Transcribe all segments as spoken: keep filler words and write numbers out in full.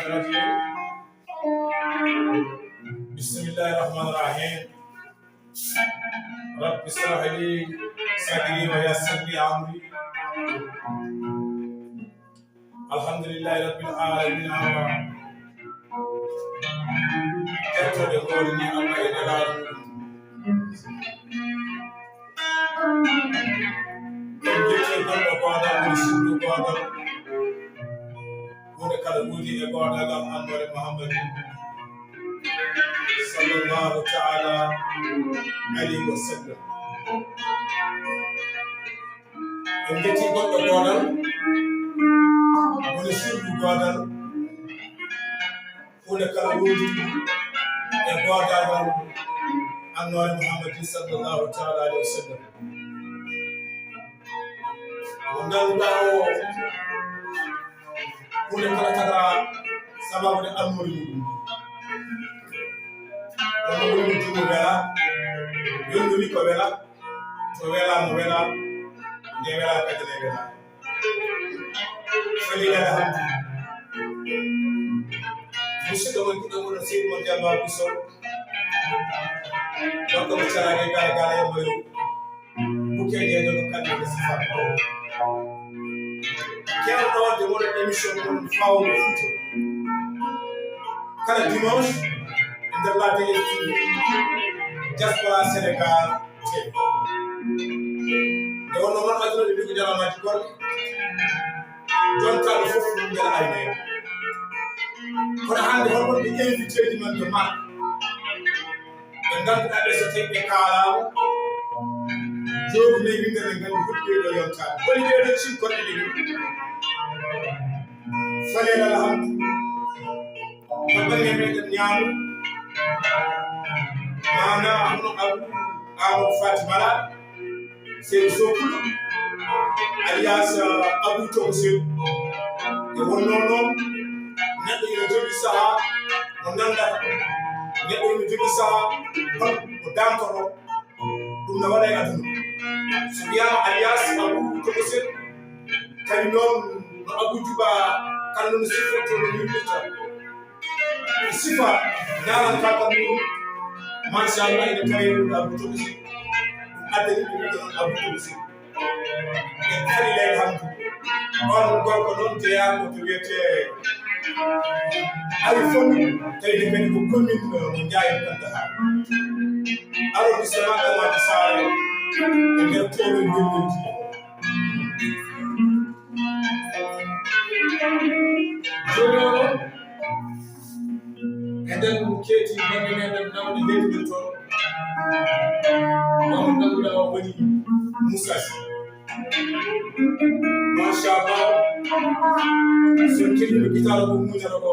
الرجيم. بسم الله الرحمن الرحيم. رب اشرح لي صدري ويسر لي أمري. الحمد لله رب العالمين. Yettooɓe ngoori ni Allah e nelaaɗo mum. En jetti goɗɗo goodal woni sirru goodal. Huunde kala wuudi e goodal ngal anndore Muhammadin sallallahu ta'ala alayhi wa sallam. En jetti goɗɗo goodal woni sirru goodal. Huunde kala wuudi e goodal ngal anndore Muhammadin sallallahu ta'ala alayhi wa sallam. Mo ngannduɗaa o, huunde kala tagara sababu nde almori mum. Kono woni mo jumo wela, yondu wi ko wela, to wela mo wela, nde wela kadi ne wela. Falilahi alhamdu. Musidɗo mon, giɗo mon, seydi mon Demba Bousso. Ɗon ko mo caraade gala gala e moyo. Bukeeje ɗo no kalɗe ko sifat. Kewɗo waɗde wona émission mon Fawru Fuuta. Kala dimanche, e nder la D S T V, Diaspora Sénégal T V. Nde wonno mon aduna ɓe mbiɗo jaramaaji gorɗe. Jontaaɓe fof ɗum mbela aynayɓe. Kono hannde hol wonɓe invité ji men to Maroc? Ɓe ngannduɗaa ɓe so tawi ɓe kaalaama, jooɗi nayi winde ɓe nganndi hoɗi ɓee ɗo yontaade. Holi ɓee ɗo cinkoɗe ɗiɗi? Falel alhamdu. Ko bannge meɗen ñaamo. Maana hono Abu Amadou Fatimala. Seydi Sow Kulu, alias Abou Togo Seydi. Nde wonnoo noon, neɗɗo ina jogii sahaa mo nanndata, neɗɗo ina jogii sahaa hol ko daamtotoo, ɗum na waɗa e aduna. So wiyaama alias Abou Togo Seydi, tawi noon no Abou Juba, kala no sifirtoo, no yurmirta. Sifa, naanan ka kam ni, machallah, ina tawi ɗum Abou Togo Seydi. Ɗum addani ɗum ɗon Abou Togo Seydi. E kadi ley hamdu. On gorko noon jeyaa ko to wiyetee Alifon, tawi kadi ko commune mo Ndiaye Kandahar. Arrondissement Amadou Sare, e nder toɗo Ndellelji. Jooni o, eɗen keeti bannge meɗen nawde heddude toon. Wamo ngannduɗaa o woni Moussa Sy. Machallah. So en keɗiima gitaar ko muñata ko,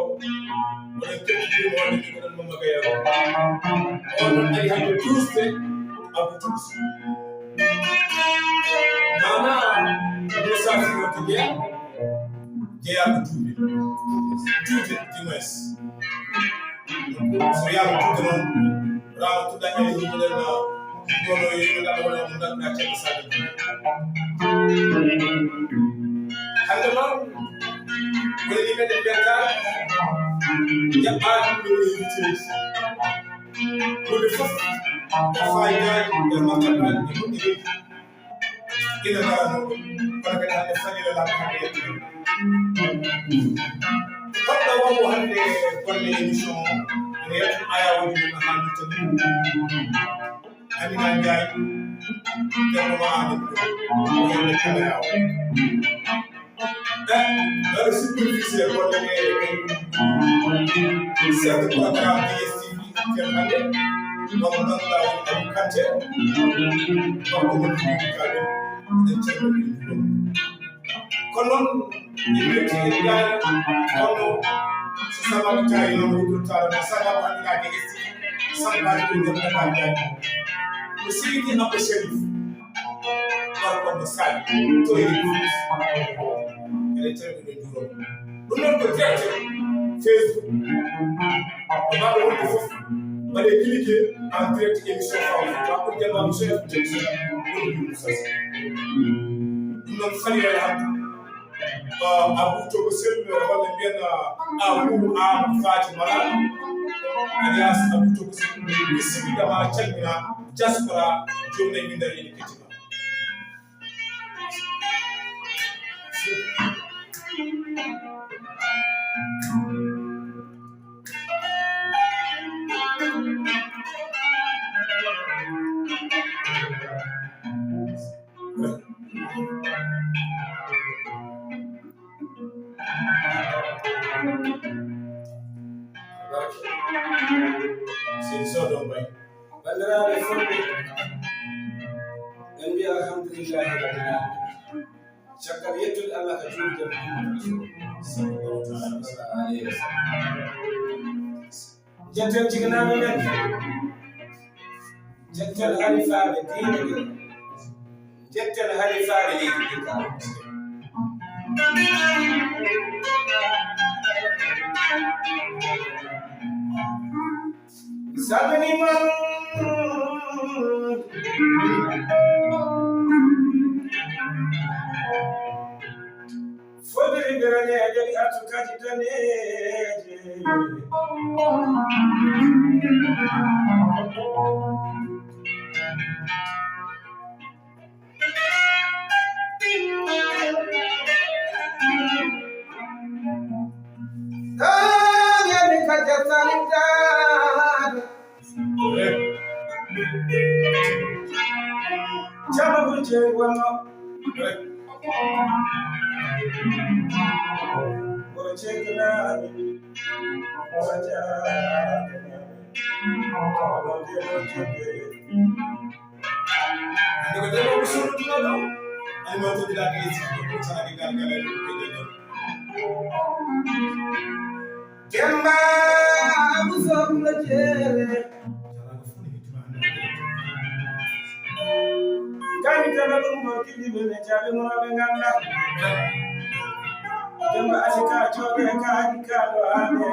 oɗon keɗiɗimo wonde ɗiɗo ɗon Mamma Gaya o. On ɗon ari hannde tuusde Abou Togo Seydi. Maana Moussa Sy wonde jeya, jeyaa ko duuɓi. Duuɓi, du moins. So wiyaama duuɓi noon, Rama Tulla ene yimɓe ɗen, kono yimɓe ɗaɗa wona mo ngannduɗaa ceerno Sadio. Hannde noon, woni yimɓe ɗen ɓe taal, jaɓɓaade ɗum ɗo invité. Woni fof e faayidaaji e makkaɓe e moƴƴereeji. Ina ngara noon, kono kadi hannde Fadila Lam hannde yettude. Hoɗɗo wonmo hannde golle émission o, ene yettu ayawooji men no hannirta ni. Amina Ndiaye, Demba Ma Amadou, ko wonde caméra o. Eh, mbaɗa superviseur golle ɗe, chef de programme D S T V, actuel hannde, wonmo ngannduɗaa woni Abou Kanté, kanko woni ɗum kaɓe, eɗen calmina ɗum ɗo. Kono noon, en mbiyete en njaari, kono so sababu tawi noon, wutoro tawa, sababu hannde D S T V, sababu ko nder Dakar Ndiaye. Ko Seydi Abou Chérif. Gorko mo Sali, to e Idriss. Eɗen calmina, eɗen njuuroo. Ɗum noon ko direct Facebook. Ko mbaɗo wonde fof, mbaɗe cliquer en direct émission Fawru Fuuta. Ko Demba Moussa F T C, woni ɗum Moussa Sy. Ɗum noon, Fadila Lam. Abou Togo Sel, walla mbiyen, ah, Abou Amadou Fati Mara, alias Abou Togo Sel, bisimilla ma, calmina diaspora, jooni e min dari ene kettima. Seydi Sow Dombay. Banndiraaɓe fulɓe, en mbiya alhamdulillahi rabbil alamin. Caggal yettude Allah ka juulde Muhammadu Rasul sallallahu alayhi wa sallam. Njettel jiginaaɓe men, njettel halifaaɓe diine ɓe, njettel halifaaɓe leydi ndi kala. Salmini mon. Fodiri biraneeje ɗi artukaji daneeje. Ɗon yani ka jertani daade. Jama ko jeeyi wonno. Woro ceekinaaɓe. Woro jaaɓe. Woro ndeɗo jebbe. Ande ko debbo ko suuɗuɗo ɗo. Ani mo to bila ke si ko sana ke gargara ko debbo. Demba Abu Sokulo Jere. Kani tana ɗum mo kidi ɓe ne jaɓe mo ɓe nganda. Demba asika joge kani kado ane.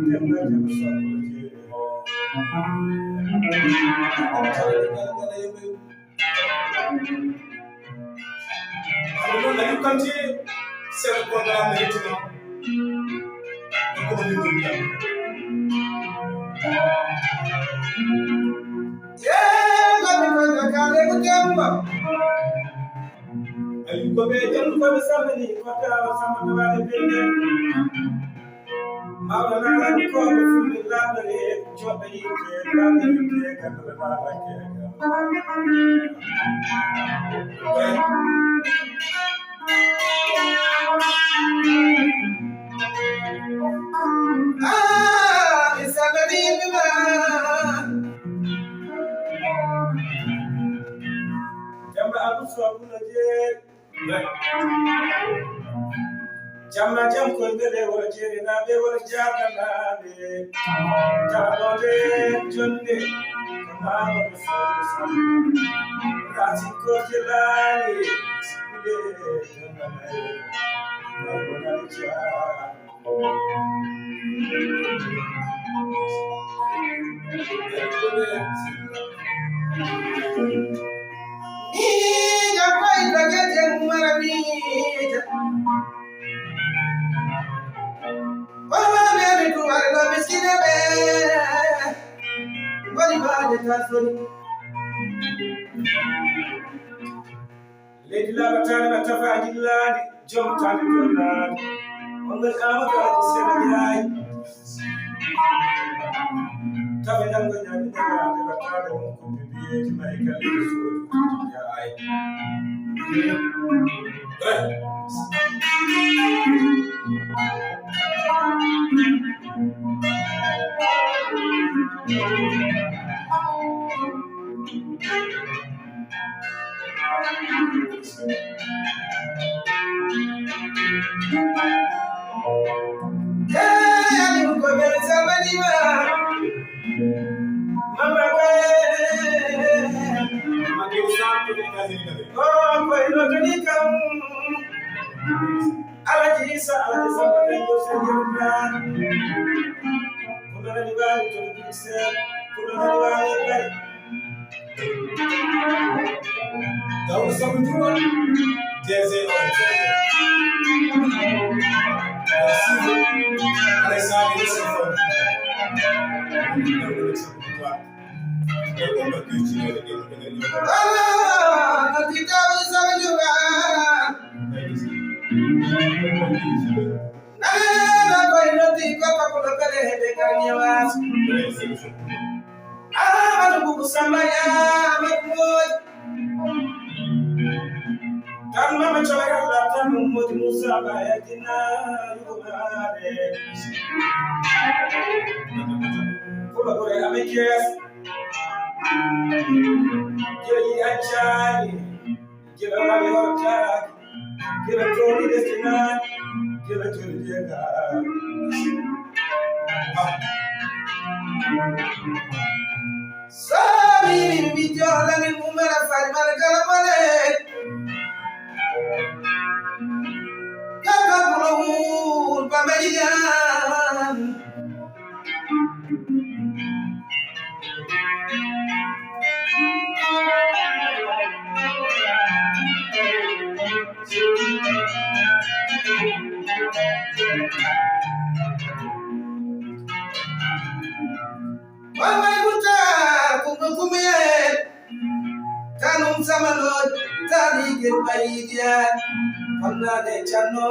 Demba Abu Sokulo Jere. Aɗa noon, Aliou Kanté, chef de programme no yettima. Ko ɗum woni ɗum tan. Yee, mami ko jakaale ko Demba. Aliou ko ɓe janndu ko ɓe salmini, ko tawa sama tawaade pelle. Mawɗo naalankooɓe fulɓe laaɓere, joɗɗo yiite, laaɓere, kadi ɓe naalankee. Ah, mi salminiima. Demba Abou Sow Pulo Jeeri. Jamma jam koy mbele wala jeerinaaɓe wala jaadanaaɓe. Taanoode jonde ko maama ko sori sori. Rati ko jelaani sikkude jonde may. May wonani jaa. Miija fayda geten mara miija. Wala nani ɗum arno miskine ɓe. Woni baade tasoni. Leydi laaɓataani ma tafaaji laaɗi, jom taani ko laaɗi. On ngari Aamadu Alhaji Seeɗa Njaay. Tafe nan ko ñaami nanaade battaade on ko bibiyeeji may kalliɗo suudu Njaay. Eh. Alaji Isa, Alaji Samba, Alaji Samba. Pullo nani wawi to Bruxelles, pullo nani wawi e Paris. Gawɗo sabu juuɗo. Jay-Z on. Alexander Wilson. Ahmadu Bubu Samba ya Mahmoud. Tan mama cawara la tan Mahmoud Musa ba ya dina rubaare. Kuma kore amekes. Jeli achani. Kila wali hortaaki, kila tooni lesdi naani, kila joli jeegaa. Saami min mi joolani mumara fari mara gala male. Kaka kulo wul bamaliyan. Wamay buta kumba kumye. Tanum samalot tani ke paidia. Konna de chano,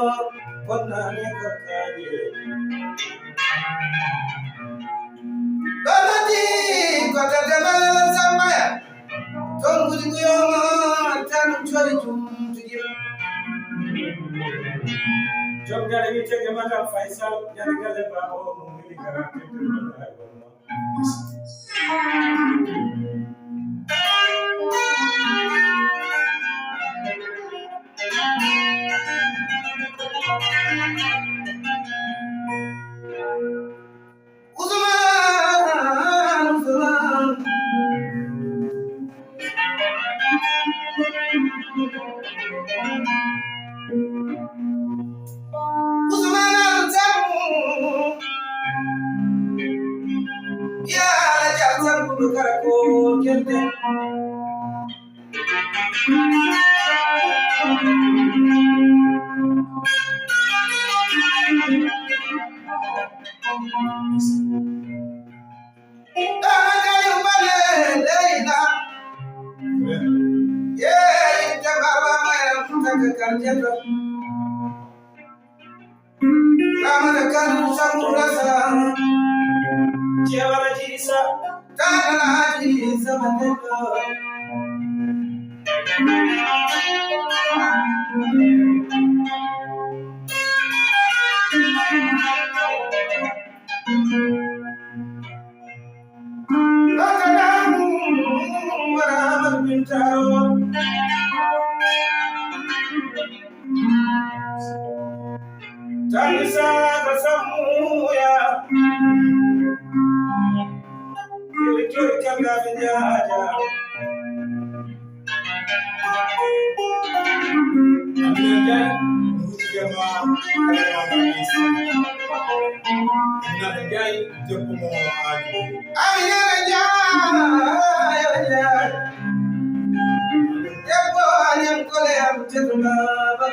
konna de kakani. Donati kota dama samaya. Tongudi kuyoma tanum chori chum tujim. Jom gale mi tege madam Faisal, gale gale babo mo ngili garante. Usman, Usman. Usman Altamu. Ya la jatan bulu karako kente. Dama kali ubale leila. Ye, ita baba maya mutaka karjata. Ramana kanu samurasa. Jewala jisa. Tana jisa matendo. Tanisa ka samuya. Kiri kiri kanga jaja. Aminata Ndiaye, debbo mo Aali. Aminata Ndiaye, debbo Aali am kole am teddungaama.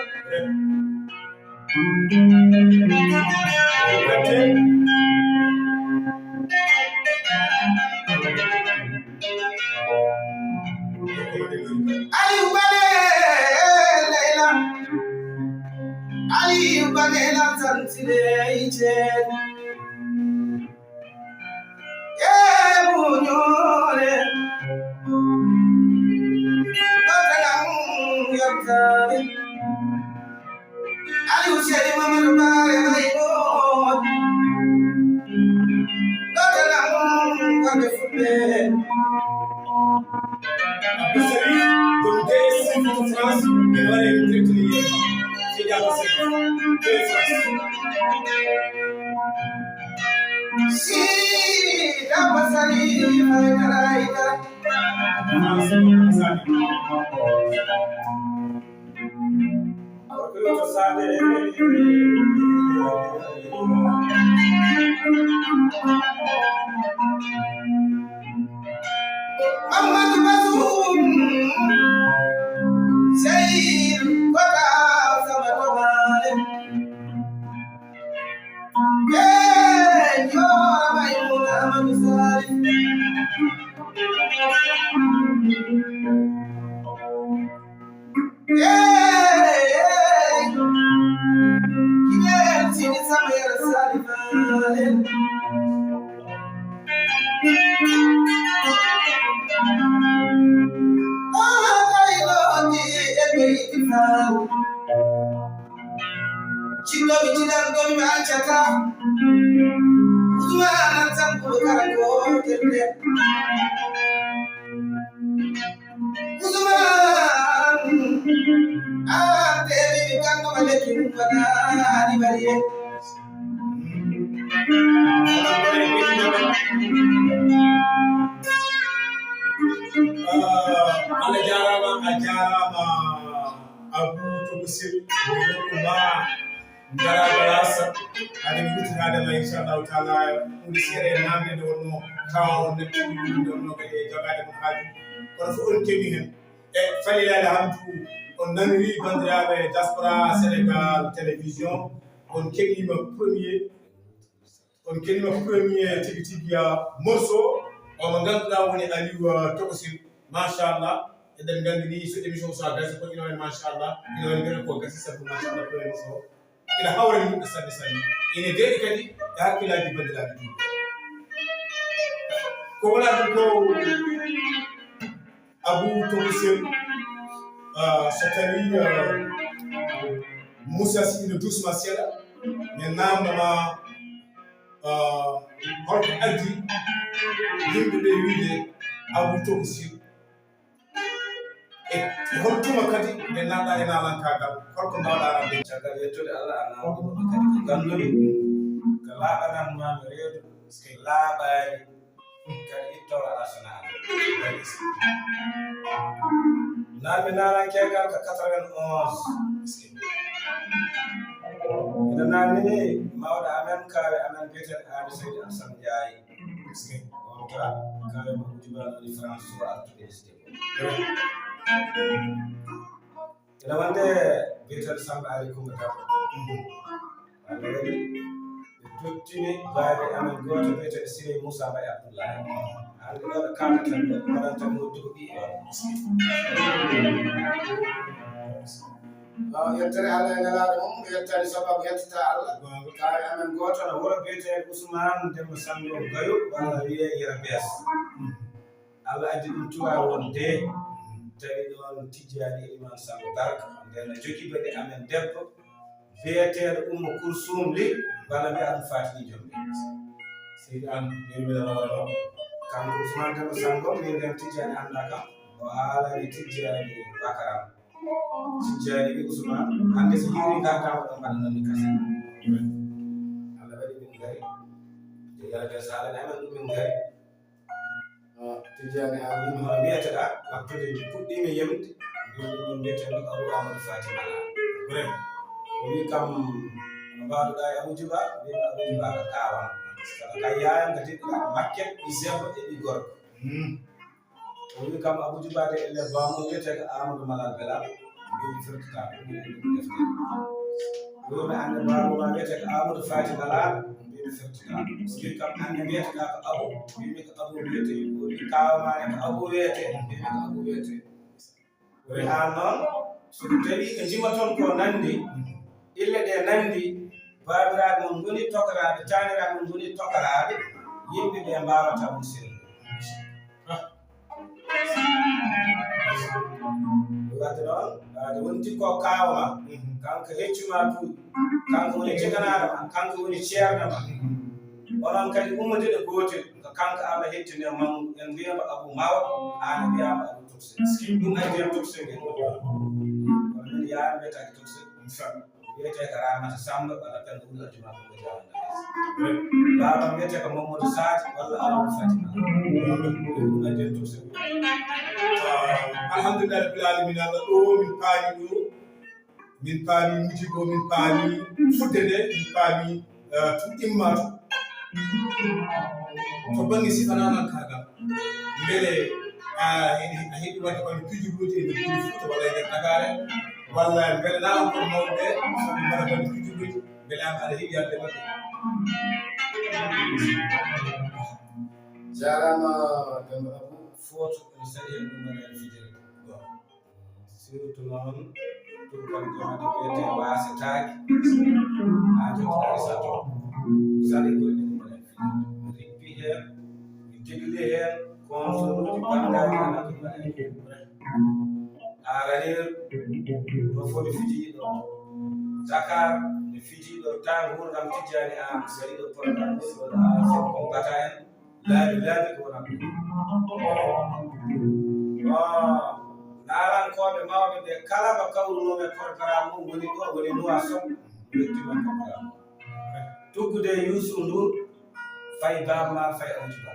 Aliou Bane Leila, Aliou Bane la santire ije. E muñore, dotana mum yottaɓe. Aliou Seydi Mamadou Bare Maymoud. Dotana mum wonde fulɓe. Abdou Sharif, ɗum D S C to France, ɓe waɗi recrutement. Seydi Abdou Sharif, de France. Si, Abdou Sharif, ay dara, ay dara. Mamadou Bazoum, Seydi Kota. Yoora Maymuna Amadu Saalif. Hey, hey. Kiɓe sini sama yara Saalif Faalen. Ah, kay ɗo ndi e ɓe yiɗi faaw. Cinɗo mi jiɗan ɗo mi accata. Usman tan ko kala ko telde. Usman, ah, te mi mi kanko ma lekki mum wala ni bariye. Ah, Allah jaaraama, a jaaraama, Abou Togo Sel, ko nokku ma, ngara Balaas, aɗa mi wutiraade ma, inchallahu taala, huunde seeɗa e naamnde nde wonno, tawa on neɗɗo ɗum ɗon no kadi e jogaade mon haaju. Kono fof on keɓi heen. E falilaaɗe hamdu, on nanori banndiraaɓe diaspora Sénégal Télévision, on keɓiima premier, on keɓiima premier tigi tigi, ah, morceau, o mo ngannduɗaa woni Aliou, ah, Togo Sel. Machallah, eɗen nganndi ni so émission o so a gasi ko ina waɗi machallah, ina waɗi mbiɗen ko gasi sabu machallah premier morceau. Ina hawra yimɓe sanne sanne. Ina deeƴi kadi e hakkillaaji banndiraaɓe ɗum. Ko wonaa ɗum ko Abou Togo Sel, ah, so tawii, ah, Moussa Sy ina duusma seeɗa, mi naamna ma, ah, holko addi yimɓe ɓe wiide Abou Togo Sel? E, e hol tuma kadi nde naatɗa e naalankaagal, holko mbaawɗa adde? Caggal yettude Allah, a naamnii kadi ko ganndumi, ko laaɓanan ma mi reedu, so laaɓaani, kadi ittowo alaa so naalaani. Naamnii naalankeegal ko quatre-vingt-onze. Ina naamnini mawɗo amen, kaawe amen biyeteeɗo Aali Seydi Alsan Njaay. On ka, kaawe mo Ujuba woni France, so artude. Ina wonde biyeteeɗo Samba Ali Coumba Dabo. Allah waɗi ɓe tottini baade amen gooto biyeteeɗo Siré Moussa Mbaye Abdoulaye. Hannde ɗo ɓe kaaldaten ɗo, waɗanta mo duko ɓiɓɓe on. Waaw, yettere Allah e nelaaɗo mum, yettani sababu yettata Allah. Kaawe amen gooto no wuro biyeteeɗo Ousmane Demba Sango Gayo, walla wiyee Yero Bees. Allah addi ɗum Tiwaawoon de, tawi ɗoon Tijjaani Elimaan Samba Barka, nden no jogiiɓe amen debbo, biyeteeɗo Ummu Kulsuum Li, walla mbiya ɗum Faati Jombe. Seydi Aan, yurmeɗen hoore ma. Kanko Ousmane Demba Sango, min nden Tijjaani anndaa kam, o haalani Tijjaani Bakaram. Tijjaani wi Ousmane, hannde so hiiri ngartaa, oɗon mbaɗa noon ni kase. Allah waɗi min ngari, de Yero Bees haalani amen ɗum min ngari. Ah, Tijjaani Aan, min hono mbiyeteɗaa, wattude puɗɗiimi yemde, min, min mbiyetee ɗum Abou Amadou Fatima Laa. Vrai. O wi kam, no mbaɗuɗaa e Abou Djiba? Min Abou Djiba ko taawam. Kala kay yaayam ko diɗɗo makket, ɓi debbo e ɓi gorko. Hmm. O wi kam Abou Djiba de elle bamum wiyetee ko Amadou Malal Belal. Mbiimi firtata ɗum e ɗum defte. Ɗum mi annde bamum ma wiyetee ko Amadou Fatima Laa. Mbiimi firtata ɗum. O wi kam annde mbiyetee ko Abou. Mbiimi ko Abou wiyetee. O wi kaawa ma ne ko Abou wiyetee. Mbiimi ko Abou wiyetee. O wi aan noon, so ko tawi ko njima toon ko nanndi, ille ɗe nanndi, baabiraaɓe mon ngoni tokaraaɓe, taaniraaɓe mon ngoni tokaraaɓe, yimɓe ɓe mbaawata ɗum sirde. Wadde noon, wadde wonti ko kaawa ma, kanko heccu ma duuɓi, kanko woni jeganaare ma, kanko woni ceerno ma. Onon kadi ummodiiɗo gootel, ko kanko Allah hettini e Mamadou, en mbiyaama Abou Mawa, aan mbiyaama Abou Toksel. Ɗum addi en Toksel ngel. Kono min yaani mbiyetaake Toksel. Wiyetee ko Ramata Samba, walla Penda Wul Aljuma ko ko jaawanda. Baaba wiyetee ko Mamadou Sati, walla Amadou Fatima. Ɗum addi en Toksel. Ah, alhamdulillah rabbil alamin, Allah ɗo min paami ɗo. Min paami Mujibbo, min paami Fudde nde, min paami, eh, tun imma tun. To bannge sifananankaagal, mbele a, a heɓi waɗde bannge pijirluuji e nder Fuuta walla e nder Dagaare, walla mbele na on kon mawɓe ɓe, so ɓe mbaɗa bannge pijirluuji, mbele an aɗa heɓi yalde maɓɓe? Jaaraama, Demba Abou. Footo ene saɗi heen ɗum waɗa e fijirde. Bon. Surtout noon, ɗum kam jomata wiyetee waasetaake. Haa jottitaaki sato. Saɗi ko ɗum waɗa e fijirde. Rippi heen, mi degli heen, konsonuuji banndaji alaa ɗum waɗa e fijirde. Aranir, ɗo fof mi fijii ɗo. Dakar, mi fijii ɗo, ta nguurndam tijjaani am, so yiɗo programme, so ɗa, so ko mbata en, laabi, laabi ko wona ɗum. Bon, naalankooɓe mawɓe ɓe kala mo kawrunoomi e programme mum woni ɗo, woni Nouakchott, mi yettiima programme. Tuggude e Youssou Ndour, fay Baaba Maal, fay Amadou Ba,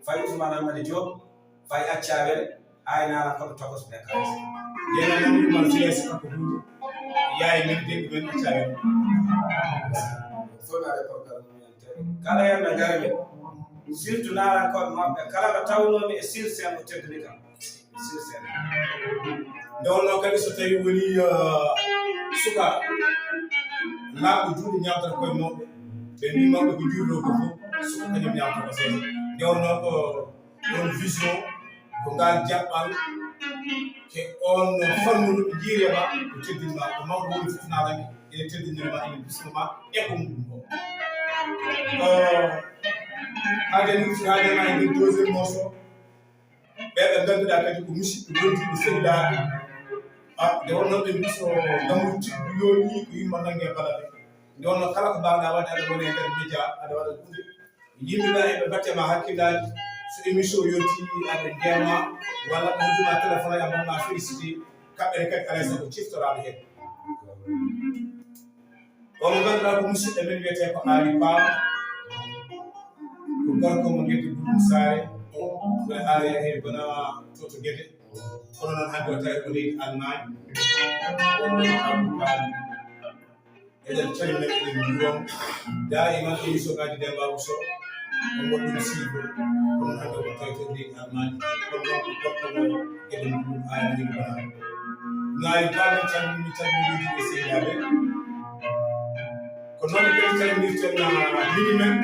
fay Ousmane Amady Diop, fay Accawel, ay naalankooɓe tokos ɓe kala. Yena nani ɗum man fiya si kanko huude. Yaay men de ɗumen Accawel. Fof mi aɗa porgal mum en tee. Kala heen ɓe ngari ɓe. Surtout naalankooɓe maɓɓe kala ɓe tawnoomi e sur scène o teddini kam. Sur scène. Nde wonnoo kadi so tawii woni, eh, suka laaɓɗo juuɗe ñaamtata koye mawɓe. Ɓe mbi mawɓe ko juuɗo ko fof, suka kañum ñaamtata ko seeɗa. Nde wonnoo ko on vision, ko ngal jaɓɓal, ke on fannu no ɓe njiiri e ma, ko teddin ma, ko mawɗo woni fof naanani, ene teddiniri ma, ene bisma ma, e ko mum ko. Eh, hade ɗum, si hade ma e nder deuxième morceau, ɓe ɓe ngannduɗaa kadi ko musidɓe wondiiɓe sehilaaɓe. Ah, nde wonnoo ɓe mbi so dammuɗi tiɗɗi yooɗi, ko yimma nannge balade. Nde wonnoo kala ko mbaawɗaa waɗde, aɗa woni e nder média, aɗa waɗa ɗum. Yimɓe ɓe eɓe mbaɗte ma hakkillaaji, so émission yonti aɓe ndeema, walla ɓe noddu ma téléphone, ɓe mbaɗ ma félicité, kamɓe ne kadi alay sago ciftoraaɓe heen. O mo ngannduɗaa ko musidɗo men wiyetee ko Aali Paam, ko gorko mo Gedde Burum Saare, woni Aali Yahya Bana Toto Gedde, kono noon hannde o tawi ko leydi Allemagne, wonde ko Aali Paam. Eɗen calmina, eɗen njuuroo mo. Daayiman émission ngaji Demba Bousso, ko moƴƴum siibo. Kono hannde ko tawi to leydi Allemagne. Kono noon ko gorko mo eɗen njuuroo, Aali Yahya Bana. Ngaari Paam, en calmini, calmini e sehilaaɓe. Ko noon kadi calminirten, ah, mini men,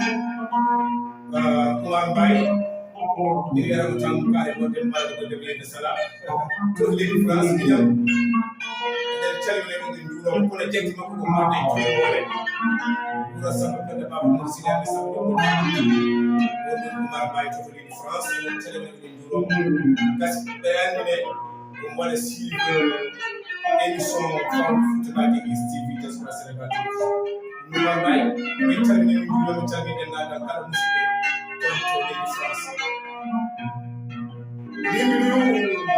ah, Oumar Mbaye. Mi wiyata ko tan kaare gonɗe mbaɗe gonɗe wiyde Sala. To leydi France, minen. Eɗen calmina, eɗen njuuroo mo. Kono jaggi makko ko Mande Touré Boole. Wuro Samba Penda Baba Mor Sila, ɓe Samba Penda. Wonde Oumar Mbaye to leydi France. Eɗen calmina, eɗen njuuroo mo. Gasi ɓe anndine, omo waɗa suivre émission Fawru Fouta Baki S T V, Diaspora Sénégal T V. Oumar Mbaye, min calmini, min njuurima, min calmini denndaangal kala musidɓe wonɓe to leydi France. Min mbiyu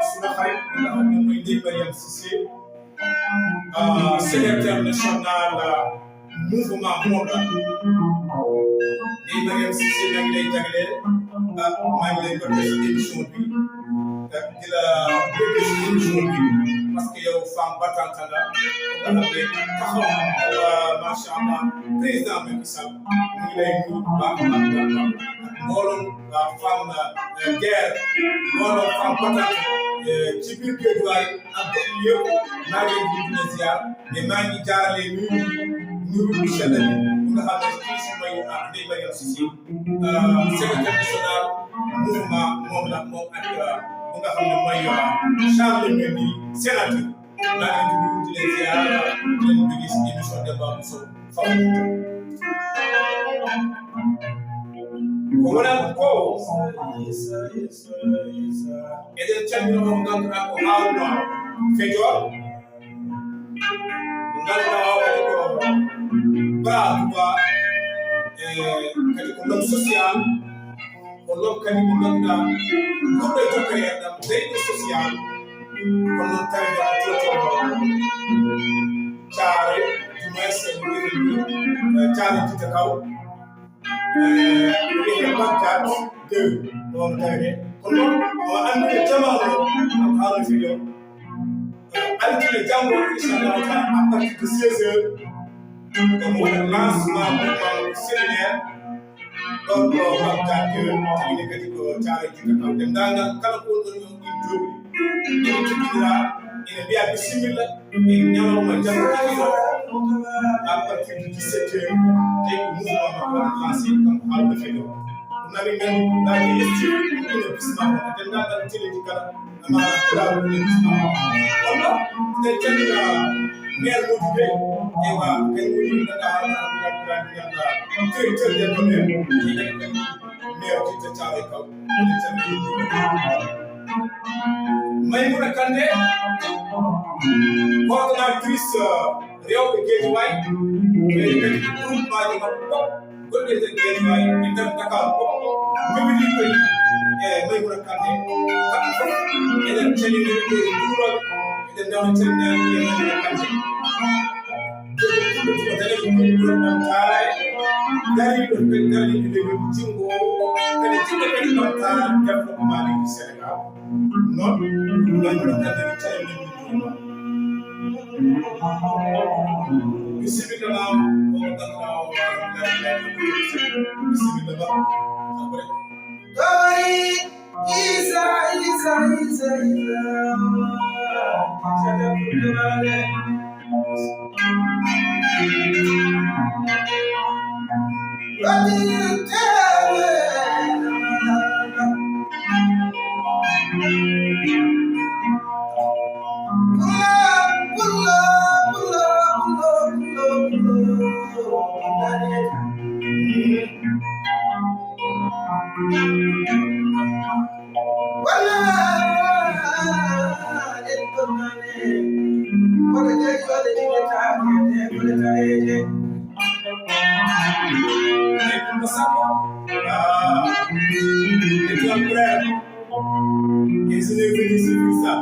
suna xarit, nga xam ne mooy Ndeye Mariam Cissé, ah, secrétaire national, ah, mouvement Moda. Ndeye Mariam Cissé, maa ngi lay jagleel, ah, maa ngi lay bëgg si émission bi. Di la bëgg si émission bi, parce que yow femme battante nga, nga xam ne taxaw, euh, macha Allah, président Macky Sall, ñu ngi lay nuyu bu baax a baax a baax. Mbooloo, waa femme, euh, guerre, mbooloo femme battante, euh, ci biir Guédiawaye ak gox yi yëpp, maa ngi leen di nuyu, di leen ziar, mais maa ngi jaarale nuyu, nuyu bu sell bi, bu nga xam ne kii si mooy, ah, Ndeye Mariam Cissé, euh, secrétaire national mouvement moom la, moom ak, euh, bu nga xam ne mooy, euh, Charles Mendy, sénateur. Maa ngi leen di nuyu, di leen ziar, di leen bëgg si émission Demba Bousso Fawru Fouta. Ko wonaa ɗum ko, eɗen calmina on ngannduɗaa ko Haruna Fejoor. Mo ngannduɗaa o kadi ko bras droit, e kadi ko l'homme social, ko l'homme kadi mo ngannduɗaa ɓurɗo e jokkere enɗam, leyɗo social. Kono noon tawi ko toto Caare, du moins, en mbiyata ɗum, eh, Caare Jitta Kaw. Eh, wiyetee Bagdad deux, ɗon tawetee. Kono noon, omo anndiri jamaanu o, ko Haruna Fejoor. Eh, altine janngo, inchallahu taala, à partir de seize heures, omo waɗa lancement mouvement séminaire, ɗon ko Bagdad deux, tawini kadi ko Caare Jitta Kaw. Denndaangal kala ko wonɗon e on ɗin jowɗi, ene jibinira, ene mbiya bisimilla, e ñalawma janngo kikiiɗo, À partir de dix-sept heures, tawi ko mouvement makko waɗa lancé, kanko Haaldude Fedde o. Ɗum nani nganndi, ɗaaki estiwɗi ɗum ina bismaa, e denndaangal teleji kala, e maanaam pulaaru ɗum ina bismaa. Kono, eɗen calmina maire Modou Gueye, ewa, kañum woni ɗo ɗaɓɓa, ɗaɓɓa, ɗaɓɓa, directeur des domaines, maire Djitta Thiaroye Kaw. Maimouna Kandé, coordonnatrice, euh, rewɓe Guédiawaye, ɓe kadi groupement ji maɓɓe fof, gonɗi e nder Guédiawaye, e nder Dakar fof, jogori ko e Maimouna Kandé. Kamɓe fof, eɗen calmina ɓe, eɗen njuura ɓe, eɗen ndewna calminaandu e Maimouna Kandé. Dariiɗo kadi dariiɗo lewru jinngo kadi jiɗɗo kadi ɓamtaare développement leydi Sénégal. Noon, ɗum noon, ɗum kadi calmini. Bisimilla ma, o ɗaɗɗa o, bisimilla ma. Après. Isa, Isa, Isa, Isa. Isa, Isa, Isa.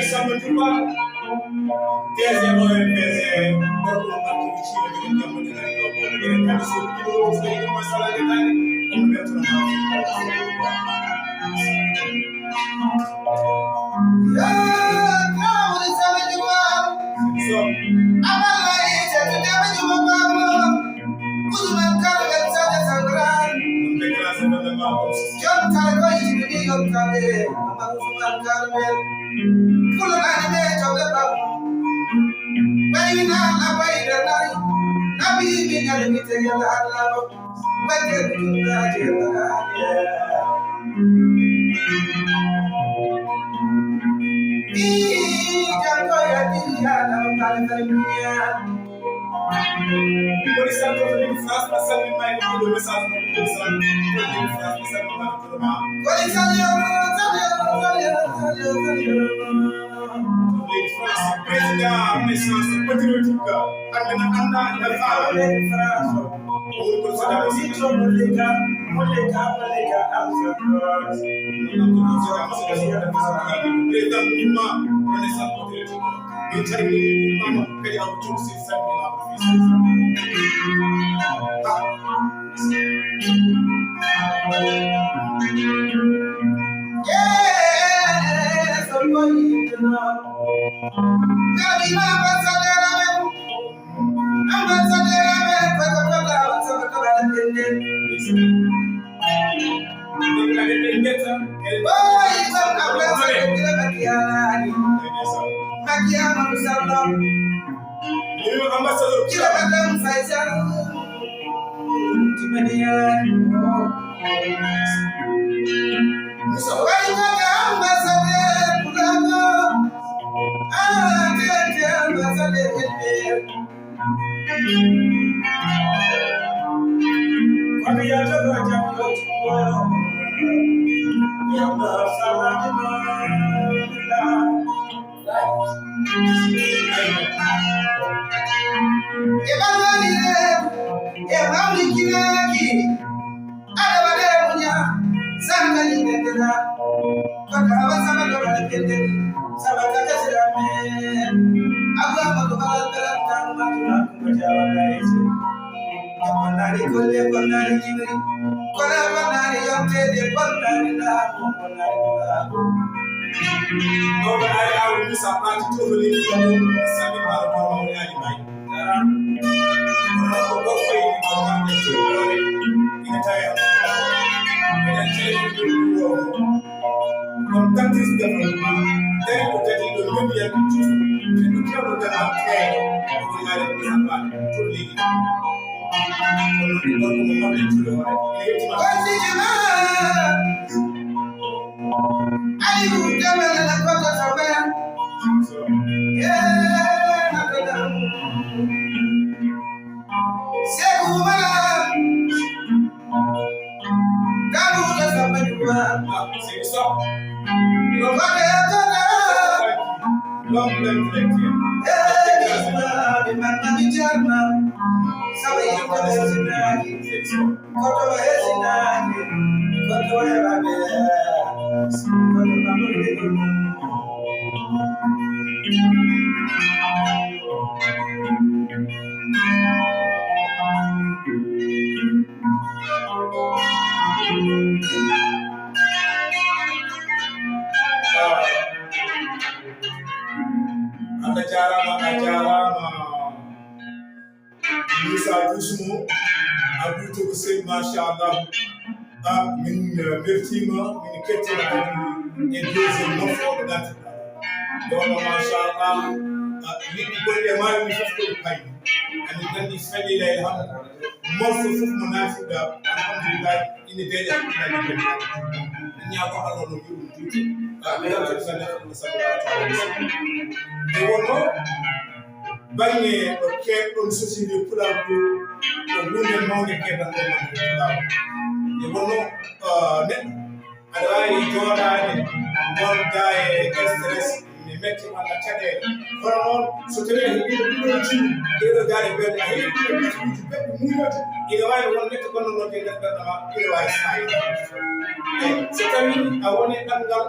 Samba Diouf. Deuxième O M P C, gorko mo Barke Wicciino, minen Demba Degani ɗo, ko minen kadi so ɗum ɗo, so ɗum ɗo, masala de tani, ɗum ɓe tun ma. Ya, Traoré Samba Diouf. So. Abala ite, tu Demba Diouf, Baba. Usman Karbel, Sadio Sangran. Ɗum déclenché fande ma ko. John Karbel, John Karbel. Usman Karbel. Pulanaani ɓe cawɓe ɓam. Ɓay mi naan a ɓay nder nayi. Nabi mi ñande mi tege laal laalo. Ɓay nder mi ɗum naaje ɓaraade. Ii, jam ko yadi yaala kala kala miya. Koni santo to leydi France, a salmini ma e ɗiɗo message mo ko sa to leydi France, a salmini ma e ɗiɗo ma. Koni salyo, salyo, salyo, salyo, salyo. Leydi France, président Renaissance patriotique, hannde na annda, ina faama. Leydi France. O woni ko Saddam Hussein. Mollika, mollika, mollika, Al Saddam. Président mouvement Renaissance patriotique. Min calmini ɗum mama kadi Abou Diouf si salmini ma ko fii. Yes, I'm going to know. Nabi ma ambassadeur amen. E ɓalwani reedu e mawnikinaaki, aɗa waɗa e muña, santani ɓe dena. Kono hawa sama ɗo waɗa pende, sama ka gasira me. Abu Amadu Balal Belal Tan Matuma Kumba Jawa Gaisi. E konnari kolle, konnari jibri, kono konnari yontede, konnari laamu, konnari laamu. Ɗo ko ari awo Musa Fati Toholi, ɗo sami ɓaɗo ko mawni Ali Bay. Kono ko gorko e ɗiɗo kamɓe jooni ina tawi ina tawi ɗo. Ɗum tactice développement. Tawi ko tati ɗo yoni yalɓe juuso. Ɓe ɗo kewɗo tan teeɗo. Ko woni ari ko sabbani. Pour leydi. Kono ɗum gorko mo mawɗo e juuɗe hoore. Ina yettima. Aliou Jamel la kota Faber. Yeah, Sekou Oumar. Daouda Samba Diouf. Ah, c'est ça. L'homme d'intellectuel. Eh, Isma, Imam Mami Jarma. Sawa Imam Mami Jarma. C'est ça. Koto e sinaani, koto e babe, koto e babe. Allah jaaraama, a jaaraama. Moussa Doucement, Abdou Togo Sey, machallah. Ah, min, eh, mbeltiima, min kettiima kadi e deuxième morceau de dante. Ɗono, machallah. Ah, yimɓe gonɓe e maayo ni fof ko ɗum payi. Amin nganndi fali leyla hannde. Morceau fof mo naatiɗa, alhamdulillah, ine deeƴa, ine deeƴa. Min ñaago Allah no yuɓum tuuti. Ah, min ngartu ko sannde Allah sallallahu alaihi wa sallam. Nde wonno, Baŋŋe ɗo keerɗon sosinde Pulaar ɗo, ko huunde mawnde keerɗon ɗo mawnde Pulaar. Nde wonno, ah, neɗɗo aɗa waawi jooɗaade, ngonda e stress, ne metti walla caɗeele. Kono noon, so tawii a heɓii ɗiɗo jimmi, ɗeɗo daande belɗe, a heɓii ɗiɗo bituuji belɗi muuyooji, ina waawi won neɗɗo gonɗo noon e nder ɓernde ma, ina waawi saayde. Eey, so tawii a woni ɗanngal,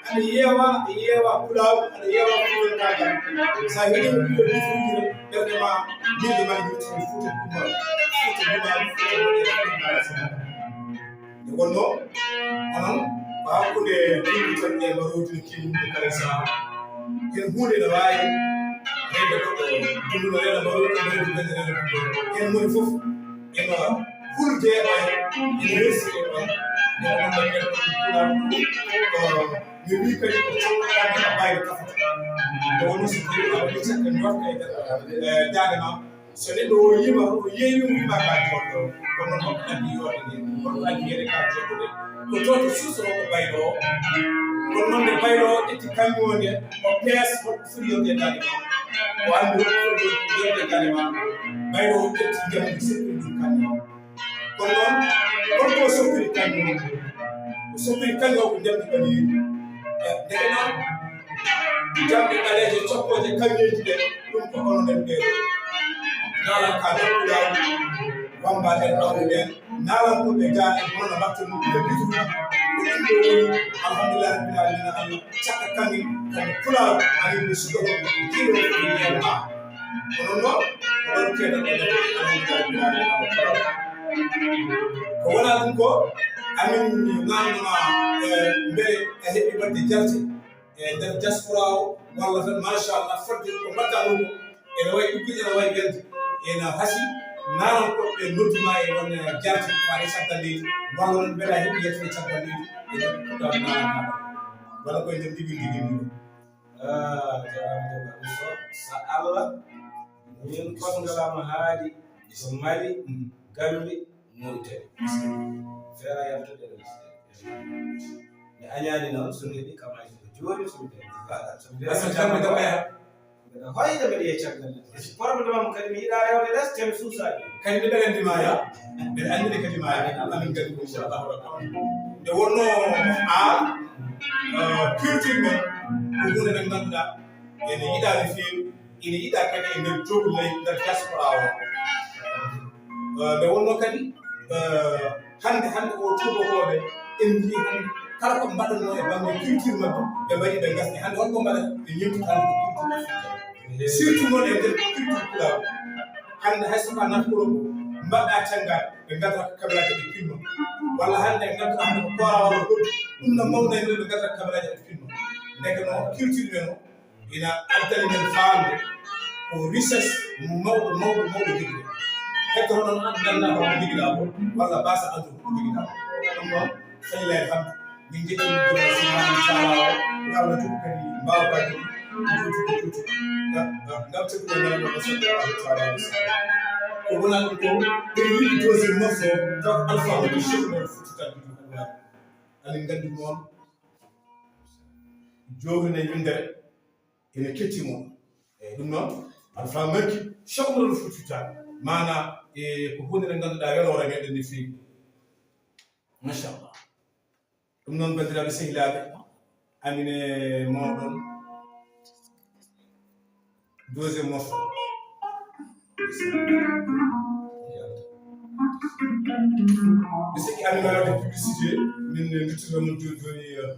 aɗa yeewa, aɗa yeewa pulaagu, aɗa yeewa fuutankaagal. So a heɗii ko ɗiɗo bituuji rek, ɓernde ma, miijo ma yettii Fuuta Dumal, Fuuta Dumal, Fuuta Dumal, Fuuta Dumal. Nde wonnoo, onon, ko hakkunde Tumbitol e Marodi King e kala saha. Heen huunde ne waawi reende goɗɗo, Tumbitol reena Marodi, Marodi reena Tumbitol. Heen moni fof ena hulde e ene resiri e ɗon. Nde wonnoo mbaɗen ɗon Pulaar, ko mi wii kadi ko cokkaɗaa ka bayre kafata. Nde wonnoo so tawii a waɗii cakke ndorka e nder, eh, daande ma, so neɗɗo o yiima, o yeeyi ɗum, wiima ka jooɗo. Kono noon, ko addi yoorde nde, kono ko addi yeɗe ka jooɗo nde. Ko to to suusoro ko baylo o. Kono noon nde baylo o ƴetti kañum o nde, o pees holko foti yonde daande ma. O anndi holko foti yonde daande ma. Baylo o ƴetti njamndi soppiri ɗum kañum o. Kono noon, holko o soppiri kañum o? O soppiri kañum o ko njamndi ɓaleeri. E, ndeke noon, jamɗe ɓaleeje coppooje kañeeji ɗe, ɗum ko onon en ɓeeɗo. Naalan ka nokkuɗaaɗo, wammbaaɓe en, ɓawɓe ɓeen, naalan ko ɓe ga e hono no mbaɗtuno ɓe bituuji. Ko ɗum ɗo woni, alhamdulillahi rabbil aalamiina, Allah cakka kanni, kanni pulaaru, ani ko suɗo ko, jiɗo ko ɓe yiyata. Kono noon, ko ɗon keɗoɗen, alhamdulillahi rabbil aalamiina, Allah pulaaru. Ko wonaa ɗum ko, amin naamnoma, eh, mbele a heɓi waɗde jalte e nder diaspora o, walla tan, machallah, fodde ko mbaɗɗa ɗum ko, ene wayi ɗiggude, ene wayi welde, ene hasi, Nanon ko ɓe nodduma e won jarti faade caggal leydi, walla won mbeɗa heɓi yettude caggal leydi, e nder ɗum ɗon nanan walla koye nder ndigil ndigil ndigil. Ah, jarama debbo Abdou Sow, sa Allah, min kosngalam haali so Mali, Gambi, Mauritanie. Feera yaltude e lesɗe. Mi añaani noon, so neɗɗi kam hay so jooni, so mi so mi Asa jamma jamma ya. Mbeɗa hoyde mbeɗa yecca mbeɗa. Si problème am kadi mi yiɗa rewde les tem suusaaji. Kadi mi ɓerandi ma ya. Mbeɗa anndi kadi ma ya. Amin kadi ko inchallah rabbi. Nde wonno a culture men ko hunde nde ngannduɗaa ene yiɗaa no feewi, ene yiɗaa kadi e nder jogu ley nder diaspora o. Eh, nde wonno kadi eh, hannde hannde o tuubakooɓe en njii hannde kala ko mbaɗatnoo e bannge culture maɓɓe ɓe mbaɗi ɓe ngasni hannde holko mbaɗata ɓe ñemtita hannde ko culture africaine surtout noon e nder culture pulaar hannde hay so ka nafkuro mbaɗɗa canngaade ɓe ngadata ko kaɓiraaji ɓe pinno walla hannde ngadduɗa hannde ko koorawal o ɗum ɗum no mawna e nder ɓe ngadata ko kaɓiraaji ɓe pinno ndeke noon culture men o ina addani men faamde ko richesse mawɗo mawɗo mawɗo jogiɗen. Hettoto noon an gannda ko jogiɗa ko walla basa addu ko jogiɗa ko ɗum noon fayla e hamdu min jetti min joma simani taala o yo allah jogu kadi mbawkaji ɗi juuti ko juuti ngam teɗɗude nanɗo ko sallallahu taala alih wasallam ko wona ɗum ko ɓen yiɗi deuxième morceau taw alpha woni chef mo futtita juuti ko waɗi amin nganndi noon jowrine windere ene ketti mo eyyi ɗum noon alpha makki chokmorol futtita mana e ko hunde nde ngannduɗaa weloore meɗen no feewi machallah ɗum noon banndiraaɓe sehilaaɓe amine moɗon deuxième morceau mi sikki amine waɗde publicité min duttino mon joni joni